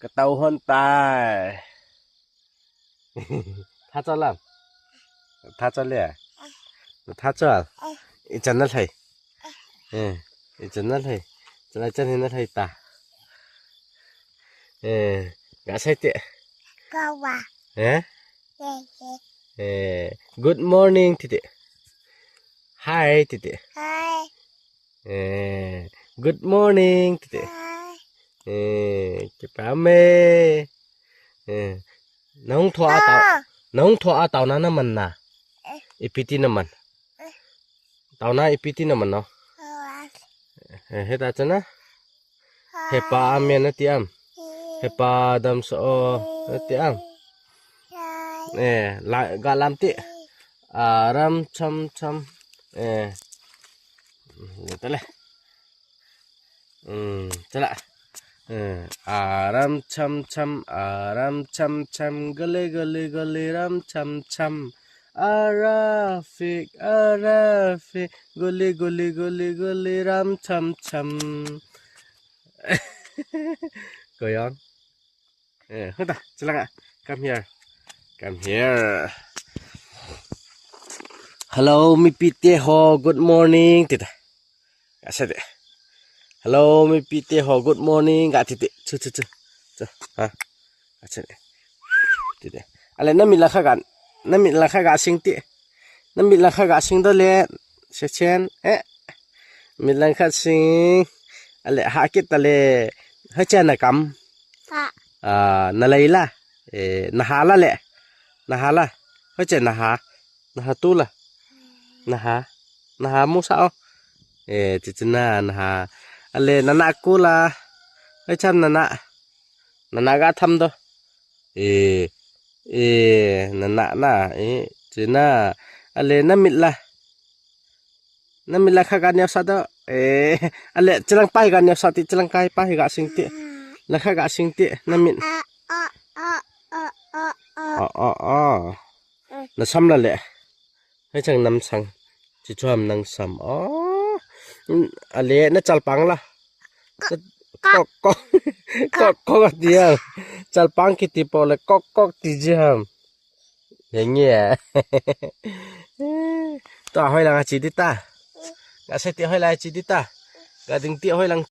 ກະເຕົາຫົນຕາຍ. ຖ້າເຈົ້າລຳ ຖ້າເຈົ້າແລ ຖ້າເຈົ້າ ອີຈັນນັ້ນໄທ ເອີ ອີຈັນນັ້ນໄທ ຈັນລະຈັນເຫັນນັ້ນໄທຕາ ເອີ ກະໃສ່ເຕະ ກະວ່າ ເອີ ເອີ ເອີ Good morning ຕິເຕະ Hi ຕິເຕະ Hi ເອີ Good morning ຕິເຕະ Hi ເອີ ເກັບປາເມ ເອີ ນາຫົງຖົ່ວອາເຕົາ ນາຫົງຖົ່ວອາເຕົານານ້ຳມັນນາ ເອີ ອີປີຕິນ້ຳມັນ ເອີ ເຕົານາອີປີຕິນ້ຳມັນເນາະ ເອີ ເຮັດອາຈານນະ ເຮປາອາເມນນະຕິອຳ ເຮປາດຳສະອໍນະຕິອຳ ເອີ ລາ ກະລຳຕິ ອາຣຳຊຳຊຳ ເອີ ຕະລະ ອືມ ຕະລະ ເອີ ອາຣຳຊຳຊຳ ອາຣຳຊຳຊຳ ກະເລ ກະເລ ກະເລ ຣຳຊຳຊຳ ອາຣາຟິກ ອາຣາຟິກ ກຸລີ ກຸລີ ກຸລີ ກຸລີ ຣຳຊຳຊຳ Go on. ເອີ ເຮັດຕາ ສະລັງອະ Come here. Come here. Hello, mi pite ho, good morning. ຕິດຕາ ກະເສດ Hello, mi pite ho, good morning. ກະຕິດຕິ ຊຶ ຊຶ ຊຶ ຊຶ ຮະ ກະເສດ ຕິດຕິ ອະເລ ນາມິດລະຄະກະ ນາມິດລະຄະກະຊິງຕິ ນາມິດລະຄະກະຊິງໂຕເລ ເຊເຊນ ເອ ມິດລະຄະຊິງ ອະເລ ຫາກິດຕະເລ ເຮັດຈະນະກຳ ອາ ນາໄລລາ ເອ ນາຫາລະແລ ນາຫາລະ ເຮັດຈະນາຫາ ນາຫາຕູລະ ນາຫາ ນາຫາມູສາ ເອ ຈິຈິນາ ນາຫາ ອະເລ ນານາກູລາ ເຮັດຈະນານາ ນານາກະທຳໂຕ ເອ ເອ ນານານາ ເອ ຈິນາ ອະເລ ນາມິດລະ ນາມິດລະຄະກະນຽວສະໂຕ ເອ ອະເລ ຈະລັງໄປກະນຽວສະຕິ ຈະລັງໄກໄປກະຊິງຕິ ລະຄະກະຊິງຕິ ນາມິດ ອອ ອອ ອອ ນາຊຳລະແລ ໃຫ້ຈັ່ງນຳສັງ ຈິຈວມນັງສຳ ອໍ ອາເລ ນະຈັລປັງລະ ກອກກອກ ກອກກອກດຽວ ຈັລປັງກິຕິໂປເລ ກອກກອກຕິຈຽມ ຢ່າງເງຍ ຕາ ຫ້ອຍຫຼັງອາຈີຕິຕາ ກະໃສ່ຕິ ຫ້ອຍຫຼັງອາຈີຕິຕາ ກະດຶງຕິ ຫ້ອຍຫຼັງ